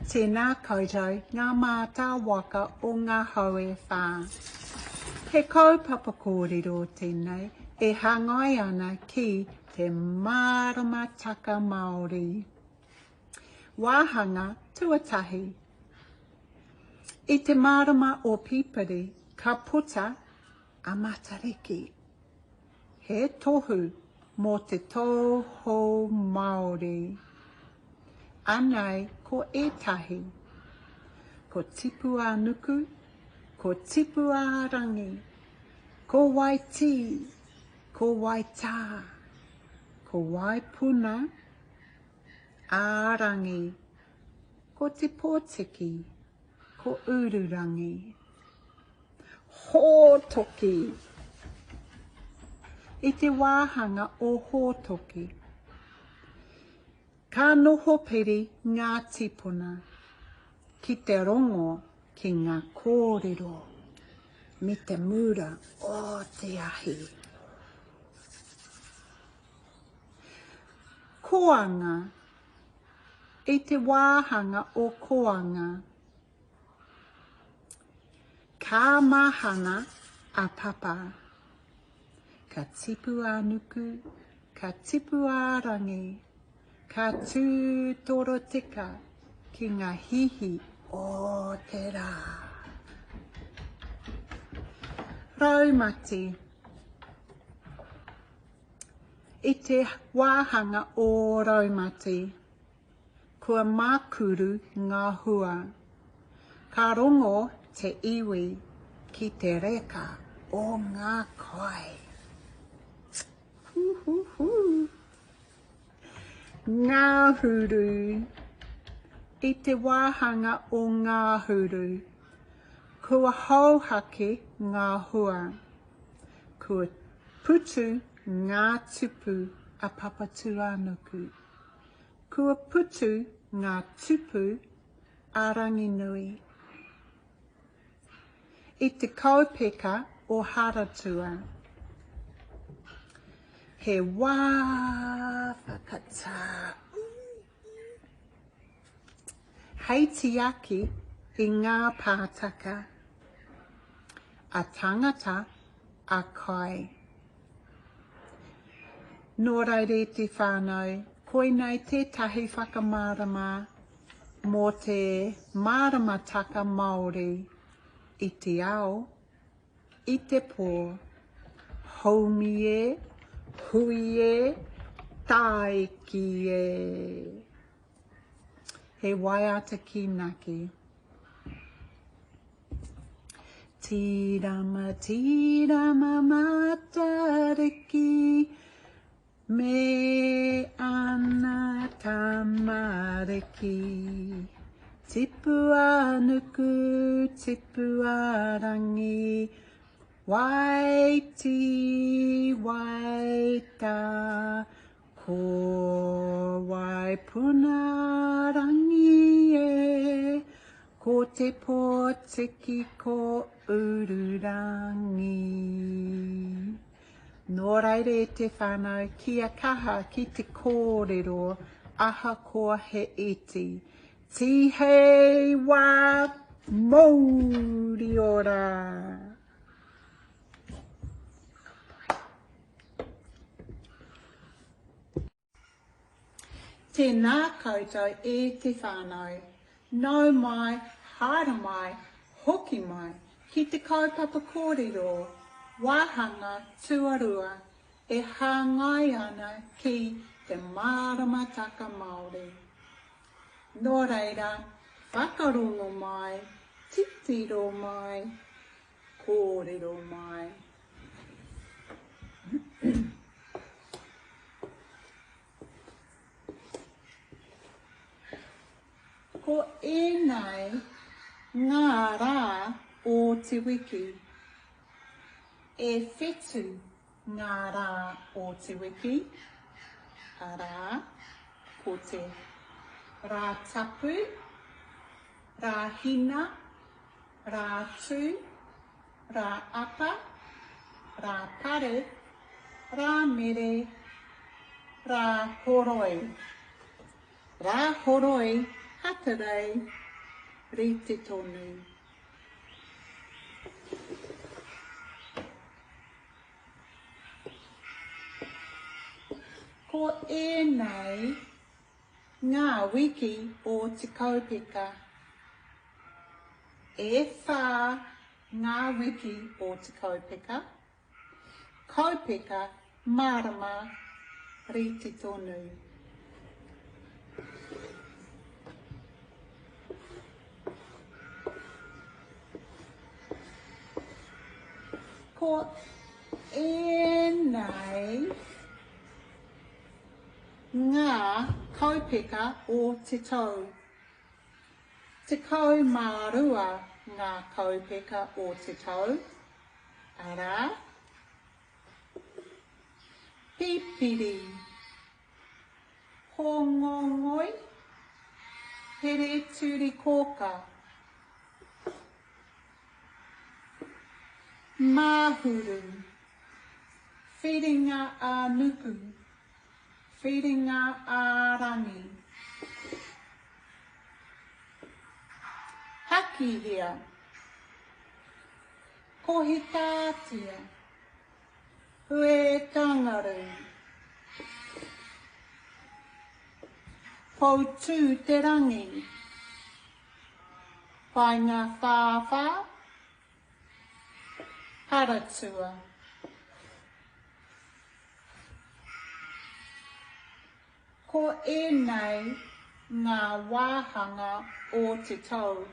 Tēnā koutou ngā mātāwaka o ngā hau e whā. He kaupapa kōrero tēnei e hāngai ana ki te maramataka Māori. Wāhanga tuatahi. I te marama o Pipiri ka puta a Matariki. He tohu mō te tau hou Māori. Anei ko ētahi, ko Tipu-ā-nuku, ko Tipu-ā-rangi, ko Waitī, ko Waitā, ko Waipuna ā Rangi, ko Te Pōtiki, ko Ururangi. Hōtoki. I te wāhanga o Hōtoki. Ka noho piri ngā tīpuna ki te rongo ki ngā kōrero me te mura o te ahi. Koanga. I te wāhanga o Koanga. Ka mahana a Papa. Ka tipu a Nuku, ka tipu a Rangi, ka tū torotika ki ngā hihi o te rā. Raumati. I te wāhanga o Raumati. Kua mākuru ngā hua. Ka rongo te iwi ki te reka o ngā kai. Hūhūhū. Ngāhuru. I te wāhanga o Ngāhuru, kua hauhake ngā hua. Kua putu ngā tupu a Papatūānuku. Kua putu ngā tupu a Ranginui. I te kaupeka o Haratua. He wā whakatā. Hei tiaki i ngā pātaka a tangata, a kai. Nō reira e te whānau, koinei tētahi whakamārama mō te māramataka Māori i te ao, i te pō. Haumi e, hui e, tāiki e. He waiata kīnaki. Tīrama, tīrama Matariki, me ana tamariki. Tipu a nuku, tipu a rangi, waitī, waitā, Ko Waipuna rangi e, ko te potiki ko Ururangi. Nō reira e te whānau, kia kaha ki te kōrero ahakoa he iti. Tihei wā mouri ora! Tēnā koutou e te whānau. Nau mai, haere mai, hoki mai ki te kaupapa kōrero wāhanga tuarua e hāngai ana ki te māramataka Māori. Nō reira, whakarongo mai, titiro mai, kōrero mai. Ko ēnei ngā rā o te wiki. E whetu ngā rā o te wiki, arā, ko te Rātapu, Rāhina, Rātū, Rāapa, Rāpare, Rāmere, Rāhoroi. Rāhoroi! Hatarei, rite tonu. Ko ēnei ngā wiki o te kaupeka. E whā ngā wiki o te kaupeka. Kaupeka marama rite tonu. Ko ēnei ngā kaupeka o te tau. 12 ngā kaupeka o te tau, arā, Pipiri, Hōngongoi, Hereturikōkā, Mahuru, Whiringa-ā-nuku, Whiringa-ā-rangi. Hakihea, Kohitātea, Huitangaru, Poutū-te-rangi, Paengawhāwhā, Haratua. Ko ēnei ngā wāhanga o te tau.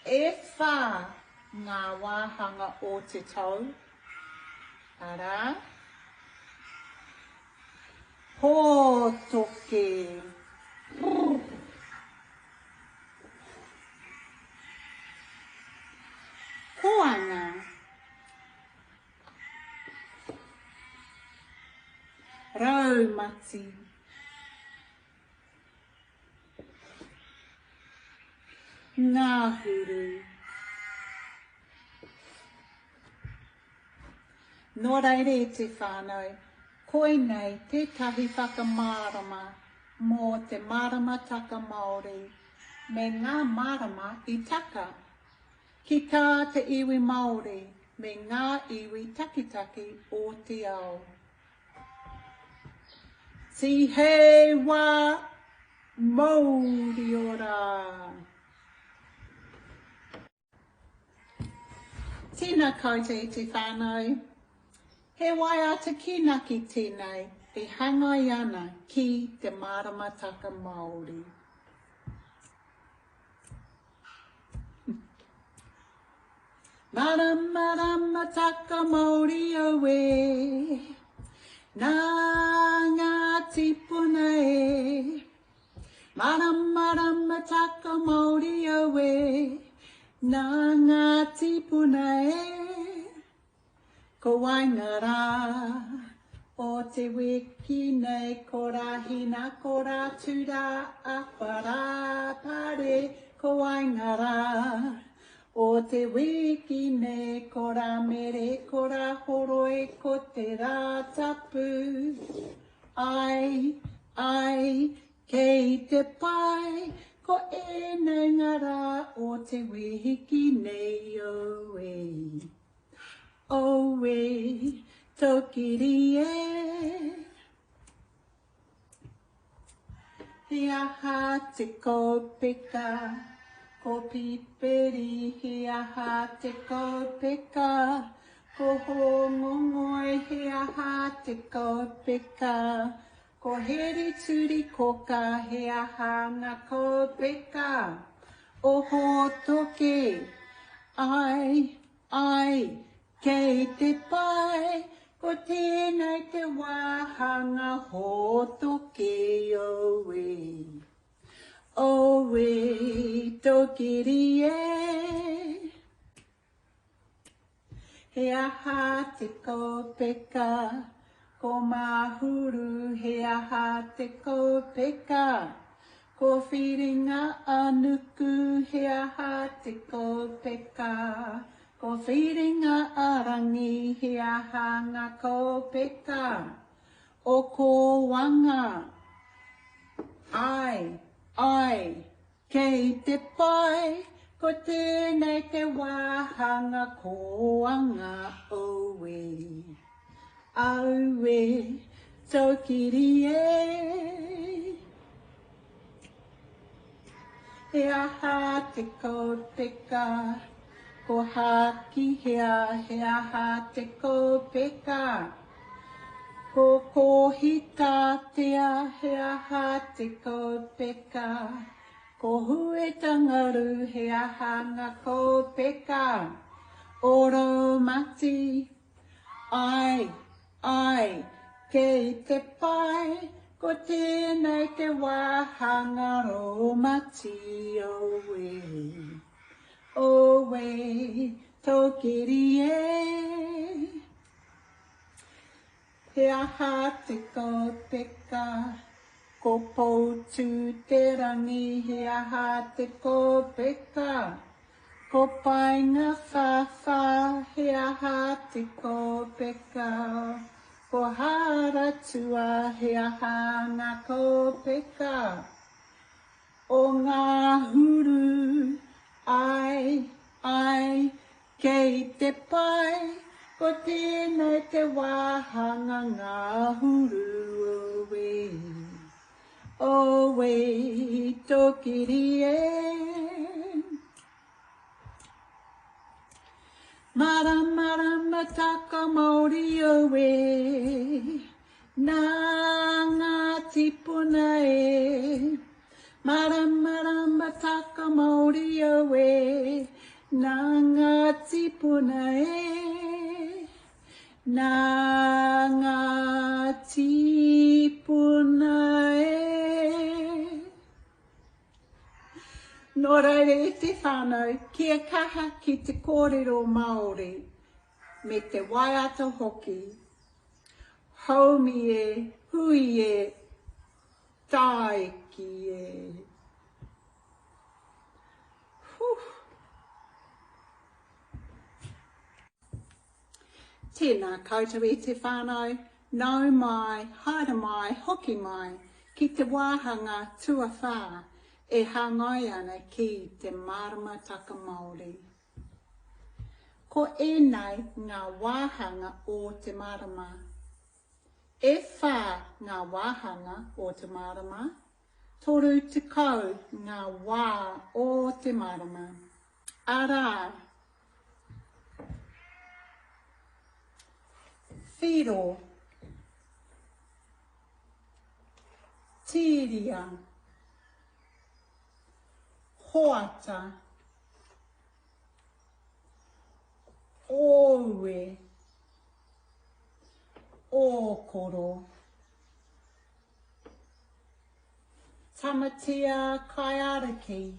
E whā ngā wāhanga o te tau, arā, Hōtoke. Koanga. Raumati. Ngahuru. Nō reira e te whānau, koinei tētahi whakamārama mō te maramataka Māori me ngā marama i taka ki tā te iwi Māori me ngā iwi takitaki o te ao. Tihei wā Mauriora! Tēnā koutou e te whānau. He waiata kīnaki tēnei e hangai ana ki te maramataka Māori. Maramataka Māori auē, Nā ngā tīpuna e. Maramataka Māori auē, Nā ngā tīpuna e. Ko waenga rā o te wiki nei Ko Rāhina, ko Rātū rā, Apa rā, Pare, Ko waenga rā o te wiki nei Ko Rāmere, ko Rāhoroi, ko te Rātapu. Ai, ai, kei te pai, ko ēnei ngā rā o te wiki nei, auē, auē, tōkiri e. He aha te kaupeka, ko Pipiri, he aha te kaupeka, Ko Hōngongoi he aha te kaupeka? Ko Hereturikōkā he aha ngā kaupeka? O Hōtoke, Ai, ai, kei te pai, ko tēnei te wāhanga hōtoke, auē, auē, tōkiri e. He aha te kaupeka? Ko Mahuru he aha te kaupeka? Ko Whiringa-a-nuku he aha te kaupeka? Ko Whiringa-a-rangi he aha nga kaupeka? O Kōwanga. Ai. te pai, ko tēnei te wāhanga kōanga Auē, auē, taukiri e. He aha te kaupeka? Ko Hakihea, he aha te kaupeka? Ko Kohitātea, he aha te kaupeka? Ko Huitangaru, he aha nga kaupeka? O Raumati, Ai, ai, kei te pai, ko tēnei te wāhanga raumati, auē, auē, taukiri e. He aha te kaupeka? Ko Poutū-te-rangi, he aha te kaupeka? Ko Paengawhāwhā, he aha te kaupeka? Ko Haratua, he aha ngā kaupeka? O Ngahuru, ai, ai, kei te pai, ko tēnei te wāhanga ngahuru, auē, auē, tōkiri e. Maramarama Māori auē, nā ngā tīpuna e. Maramarama Māori auē, nā ngā tīpuna e. Nā ngā tīpuna e. Nō reira e te whānau, kia kaha ki te kōrero Māori, me te waiata hoki. Haumi e, hui e, tāiki e. Whew. Tēnā koutou e te whānau, nau mai, haere mai, hoki mai ki te wāhanga tuawhā e hāngai ana ki te maramataka Māori. Ko ēnei ngā wāhanga o te marama. E whā ngā wāhanga o te marama, 30 ngā wā o te marama. Arā, Whiro, Tīria, Hoata, Ōue, Ōkoro. Tamatea Kaiariki,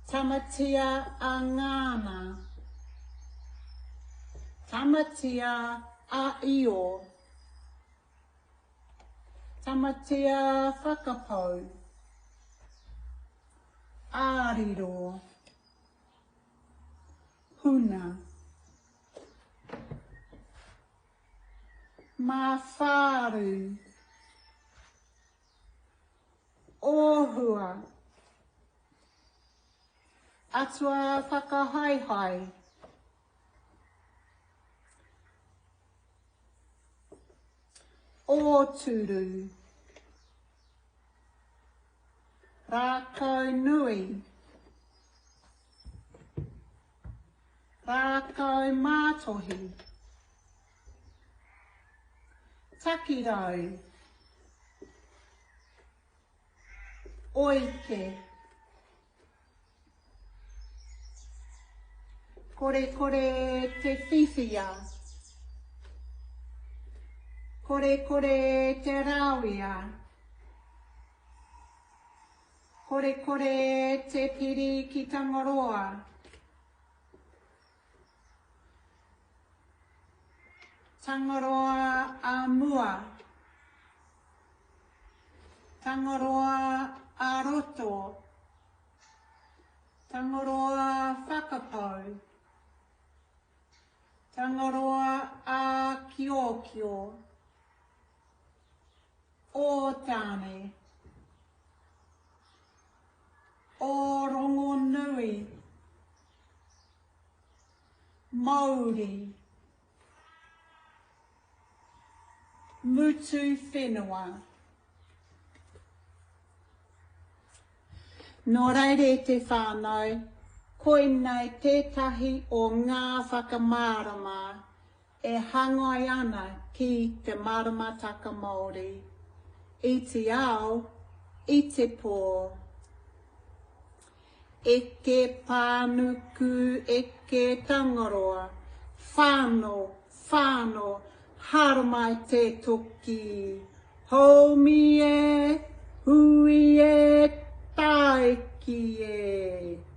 Tamatea a Ngana, Tamatea a Io, Tamatea Whakapau, Āriro, Huna. Māwhāru. Ōhua. Atua whakahaehae. Ōturu. Rākau nui. Rākau mātohi. Takirau. Oike. Korekore te whiwhia. Korekore te rawia. Korekore te piri ki Tangaroa. Tangaroa a mua. Tangaroa a roto. Tangaroa whakapau. Tangaroa a kiokio. Ō Tāne. Mauri Mutu whenua. Nō reira e te whānau, koinei tētahi o ngā whakamārama e hāngai ana ki te maramataka Māori, i te ao, i te pō. Eke pānuku, eke Tangaroa, whano, whano, haramai te toki. Haumi e, hui e, tāiki e.